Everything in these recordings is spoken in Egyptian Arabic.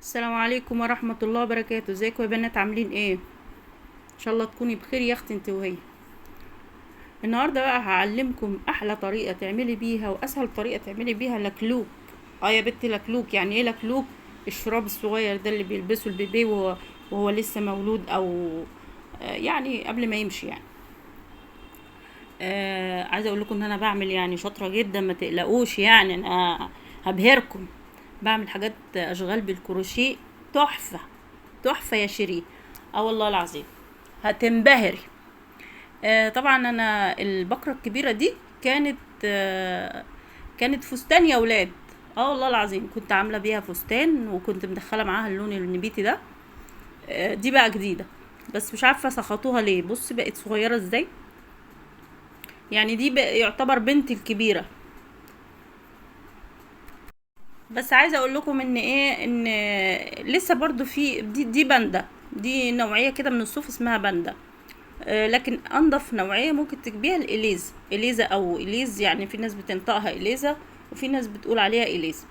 السلام عليكم ورحمة الله وبركاته. ازيكم يا بنات، عاملين ايه؟ ان شاء الله تكوني بخير يا اختي انت وهي. النهارده بقى هعلمكم احلى طريقة تعملي بيها واسهل طريقة تعملي بيها لكلوك. يا بنتي لكلوك يعني ايه لكلوك؟ الشراب الصغير ده اللي بيلبسه البيبي وهو لسه مولود او يعني قبل ما يمشي يعني. عايزه اقول لكم ان انا بعمل يعني شاطرة جدا، ما تقلقوش يعني انا هبهركم. بعمل حاجات اشغال بالكروشيه تحفة تحفة يا شيرين، والله العظيم هتنبهري. طبعا انا البكرة الكبيرة دي كانت فستان يا ولاد، والله العظيم كنت عامله بيها فستان وكنت مدخله معاها اللون النبيتي ده. دي بقى جديدة بس مش عارفه سخطوها ليه، بص بقت صغيرة ازاي يعني، دي بقى يعتبر بنتي الكبيرة. بس عايزه اقول لكم ان ايه، ان لسه برضو في دي باندا، دي نوعية كده من الصوف اسمها باندا. لكن انضف نوعية ممكن تجيبيها الاليز، اليزا او اليز، يعني في ناس بتنطقها اليزا وفي ناس بتقول عليها اليز.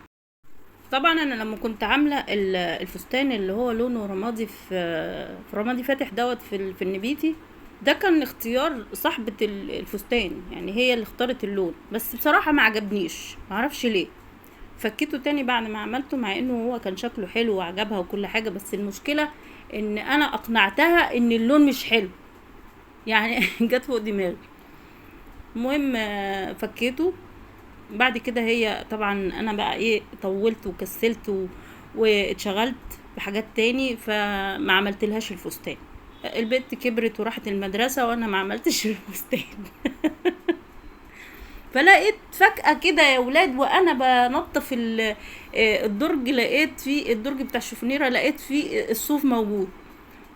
طبعا انا لما كنت عامله الفستان اللي هو لونه رمادي في رمادي فاتح دوت في النبيتي ده، كان اختيار صاحبة الفستان، يعني هي اللي اختارت اللون، بس بصراحة ما عجبنيش، ما اعرفش ليه. فكيته تاني بعد ما عملته، مع انه هو كان شكله حلو وعجبها وكل حاجة، بس المشكلة ان انا اقنعتها ان اللون مش حلو يعني جت فوق دماغي. المهم، فكيته بعد كده. هي طبعا انا بقى ايه، طولت وكسلت واتشغلت بحاجات تاني، فما عملتلهاش الفستان. البنت كبرت وراحت المدرسة وانا ما عملتش الفستان. فلقيت فجأة كده يا ولاد وانا بنطف الدرج، لقيت فيه الدرج بتاع الشوفونيرة، لقيت فيه الصوف موجود.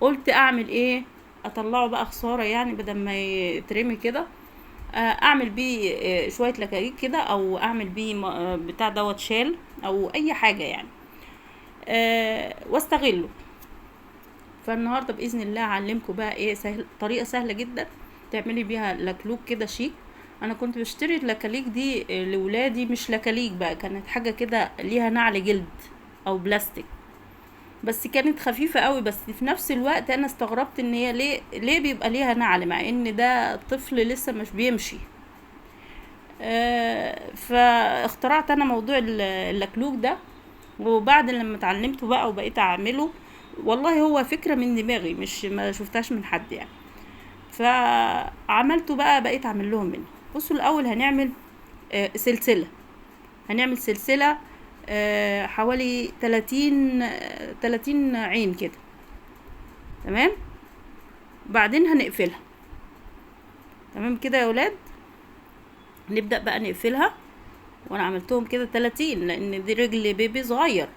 قلت اعمل ايه، اطلعه بقى خسارة يعني، بدل ما يترمي كده، اعمل بيه شوية لكاكيك كده، او اعمل بيه بتاع دوت شال او اي حاجة يعني، واستغله. فالنهارده باذن الله هعلمكم بقى ايه سهل، طريقه سهلة جدا تعملي بيها لكلوك كده شيك. انا كنت بشتري اللكاليك دي لولادي، مش لكاليك بقى، كانت حاجة كده ليها نعل جلد او بلاستيك، بس كانت خفيفة قوي. بس في نفس الوقت انا استغربت ان هي ليه بيبقى ليها نعل مع ان ده طفل لسه مش بيمشي. فاخترعت انا موضوع اللكلوك ده، وبعد لما اتعلمته بقى وبقيت اعمله، والله هو فكرة من دماغي، مش ما شفتهاش من حد يعني، فعملته بقى بقيت اعمل لهم منه. بصوا الاول هنعمل سلسلة، هنعمل سلسلة، حوالي 30 عين كده، تمام. بعدين هنقفلها، تمام كده يا ولاد. نبدأ بقى نقفلها، وانا عملتهم كده 30 لان دي رجل بيبي صغير.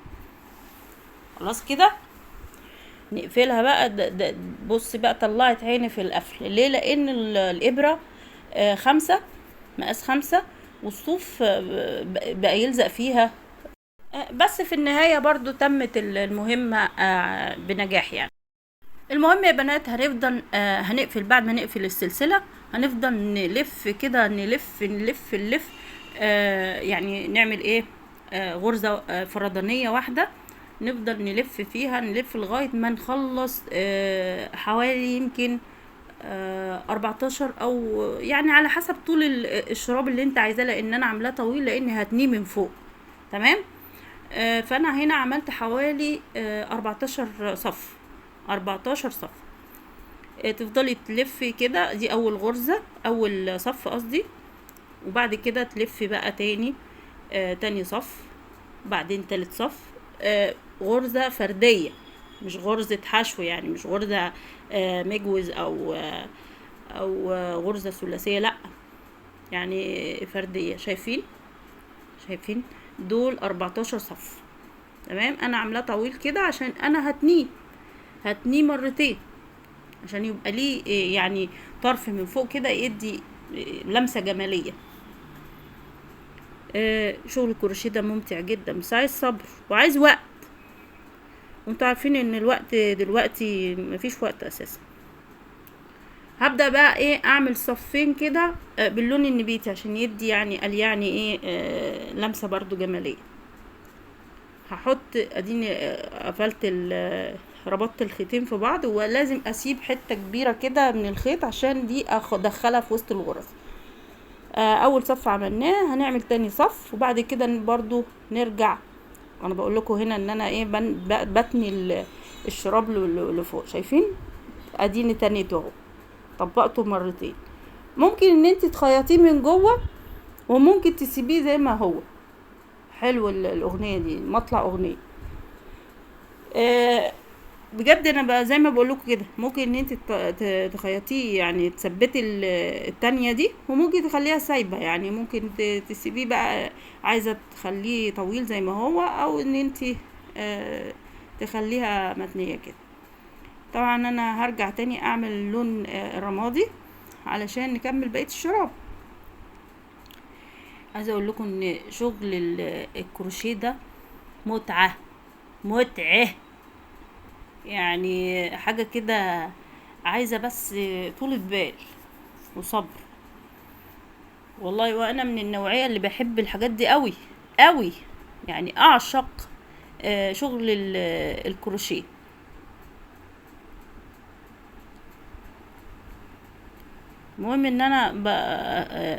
خلاص كده نقفلها بقى. بص بقى طلعت عيني في القفل ليه، لان الابره، 5، مقاس 5، والصوف، بقى يلزق فيها. بس في النهاية برضو تمت المهمة، بنجاح يعني. المهم يا بنات هنقفل. بعد ما نقفل السلسلة هنفضل نلف كده، نلف نلف نلف، يعني نعمل ايه، غرزة، فردانية واحدة، نفضل نلف فيها، نلف لغاية ما نخلص، حوالي يمكن، 14 او يعني على حسب طول الشراب اللي انت عايزاه، لان انا عاملاه طويل لان هتنيه من فوق، تمام. فانا هنا عملت حوالي، 14 صف، 14 صف. تفضلي تلفي كده، دي اول غرزة، اول صف قصدي، وبعد كده تلفي بقى تاني صف، بعدين تالت صف، غرزة فردية، مش غرزة حشو يعني، مش غرزة، مجوز او غرزة ثلاثية، لا يعني فردية. شايفين دول 14 صف، تمام. انا عاملاه طويل كده عشان انا هتنيه مرتين عشان يبقى ليه، طرف من فوق كده يدي، لمسة جمالية. شغل الكروشيه ده ممتع جدا، بس عايز صبر وعايز وقت، وانتوا عارفين ان الوقت دلوقتي مفيش وقت اساسا. هبدأ بقى اعمل صفين كده، باللون النبيتي عشان يدي يعني قال يعني ايه، لمسة برضو جمالية. هحط اديني قفلت ربطت الخيطين في بعض، ولازم اسيب حتة كبيرة كده من الخيط عشان دي ادخلها في وسط الغرز. اول صف عملناه، هنعمل تاني صف، وبعد كده برضو نرجع. انا بقول لكم هنا ان انا ايه بتني الشراب لفوق، شايفين؟ اديني تنيته اهو، طبقته مرتين. ممكن ان انت تخيطيه من جوه، وممكن تسيبيه زي ما هو. حلو الاغنية دي، مطلع اغنية. بجد انا بقى زي ما بقول لكم كده، ممكن ان انت تخيطيه، يعني تثبتي التانية دي، وممكن تخليها سايبه، يعني ممكن تسيبيه بقى، عايزه تخليه طويل زي ما هو، او ان انت تخليها متنيه كده. طبعا انا هرجع تاني اعمل اللون الرمادي علشان نكمل بقية الشراب. عايزه اقول لكم ان شغل الكروشيه ده متعه، متعه يعني، حاجة كده عايزه بس طولة بال وصبر والله. وانا من النوعية اللي بحب الحاجات دي قوي قوي، يعني اعشق شغل الكروشيه. المهم ان انا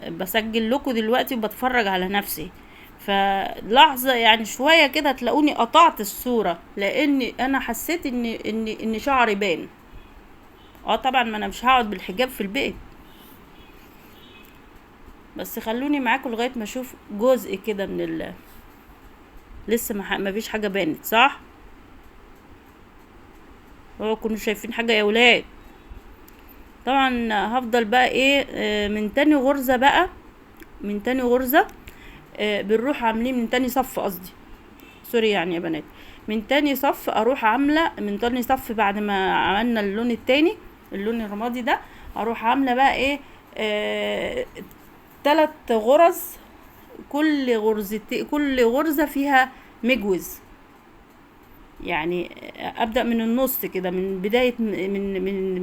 بسجل لكم دلوقتي وبتفرج على نفسي، فلحظه يعني شوية كده تلاقوني قطعت الصورة، لان انا حسيت ان شعري بان. طبعا ما انا مش هقعد بالحجاب في البيت، بس خلوني معاكم لغاية ما اشوف جزء كده من لسه ما فيش حاجة بانت، صح؟ اوعوا تكونوا شايفين حاجة يا ولاد. طبعا هفضل بقى ايه، من تاني غرزه بقى، من تاني غرزه، بنروح عاملين من تاني صف، قصدي سوري يعني يا بنات، من تاني صف اروح عامله من تاني صف بعد ما عملنا اللون التاني اللون الرمادي ده، اروح عامله بقى ايه، 3 غرز، كل غرزه فيها مجوز، يعني ابدا من النص كده، من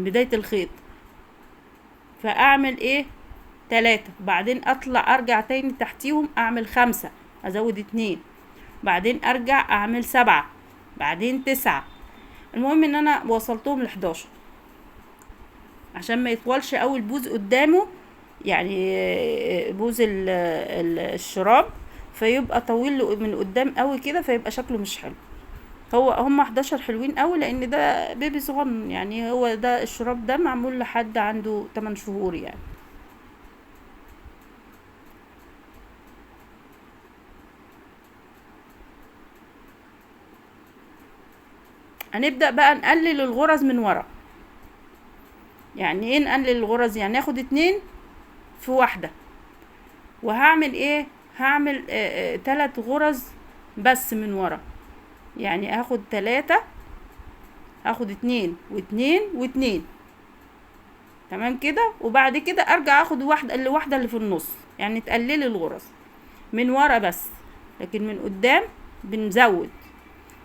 بداية الخيط، فاعمل ايه 3، بعدين اطلع ارجع تاني تحتيهم اعمل 5، ازود 2، بعدين ارجع اعمل 7، بعدين 9. المهم ان انا وصلتهم ل11 عشان ما يطولش قوي البوز قدامه، يعني بوز الشراب، فيبقى طويل من قدام قوي كده، فيبقى شكله مش حلو. هو هم 11 حلوين قوي، لان ده بيبي صغنن، يعني هو ده الشراب ده معمول لحد عنده 8 شهور يعني. هنبدأ بقى نقلل الغرز من ورا. يعني ايه نقلل الغرز؟ يعني ناخد 2 في واحدة، وهعمل ايه؟ هعمل 3 غرز بس من ورا، يعني هاخد 3، هاخد 2 واتنين واتنين، تمام كده. وبعد كده ارجع اخد واحدة، اللي واحدة اللي في النص، يعني تقللي الغرز من ورا بس، لكن من قدام بنزود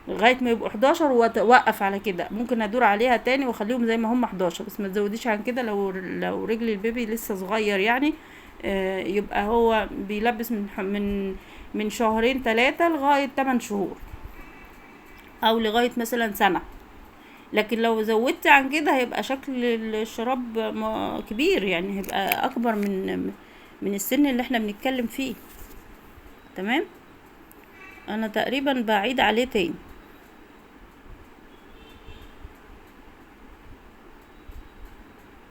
لغاية ما يبقوا 11 واتوقف على كده. ممكن ادور عليها تاني واخليهم زي ما هم 11، بس ما تزوديش عن كده. لو رجل البيبي لسه صغير يعني، يبقى هو بيلبس من شهرين 3 لغاية 8 شهور، او لغاية مثلا سنة. لكن لو زودت عن كده هيبقى شكل الشراب كبير، يعني هيبقى اكبر من السن اللي احنا بنتكلم فيه. تمام، انا تقريبا بعيد عليه تاني.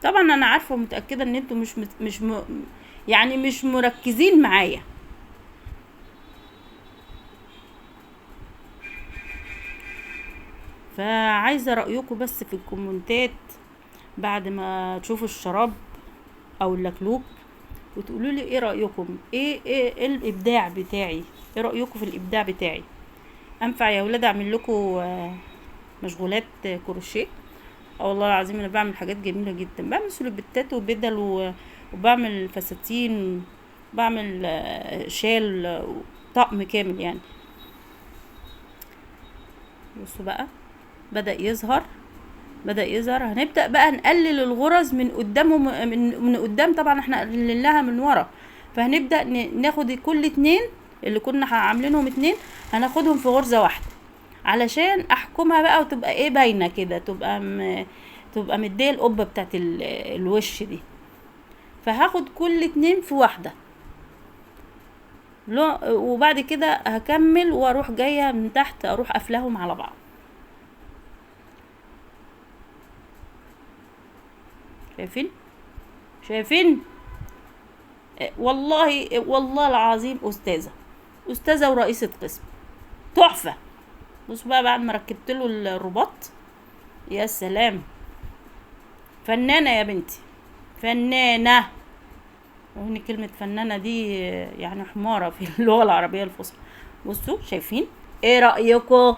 طبعا انا عارفه ومتاكده ان انتوا مش مركزين معايا. فعايزه رايكم بس في الكومنتات بعد ما تشوفوا الشراب او اللكلوك، وتقولوا لي ايه رايكم، ايه الابداع بتاعي، ايه رايكم في الابداع بتاعي. انفع يا ولاد اعمل لكم مشغولات كروشيه؟ والله العظيم انا بعمل حاجات جميلة جدا، بعمل سلوبيتات وبدل وبعمل فساتين، بعمل شال، طقم كامل يعني. بصوا بقى بدأ يظهر، بدأ يظهر. هنبدأ بقى نقلل الغرز من قدام من قدام، طبعا احنا قللناها من ورا، فهنبدأ ناخد كل 2 اللي كنا عاملينهم 2 هناخدهم في غرزة واحدة. علشان احكمها بقى وتبقى ايه باينة كده، تبقى مديه القبة بتاعت الوش دي. فهاخد كل 2 في واحدة، وبعد كده هكمل واروح جاية من تحت اروح قافلاهم على بعض. شايفين؟ شايفين؟ والله والله العظيم استاذه، استاذه ورئيسه قسم تحفة. بصوا بقى بعد ما ركبت له الرباط، يا سلام، فنانة يا بنتي، فنانة. وهنا كلمة فنانة دي يعني حماره في اللغة العربية الفصحى. بصوا شايفين؟ ايه رايكم؟